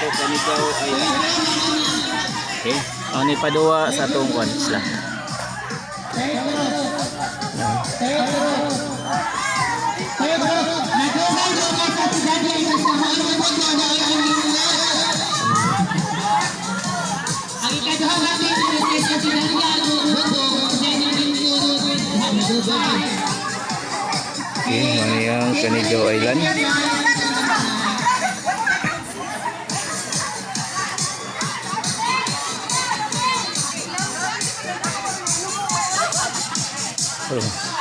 to Canigao Island. Okay. Ang ni paduwa sa atong kwan isla. Ang ikaduha natin sa Okay, mao ni ang Canigao Island. Oh.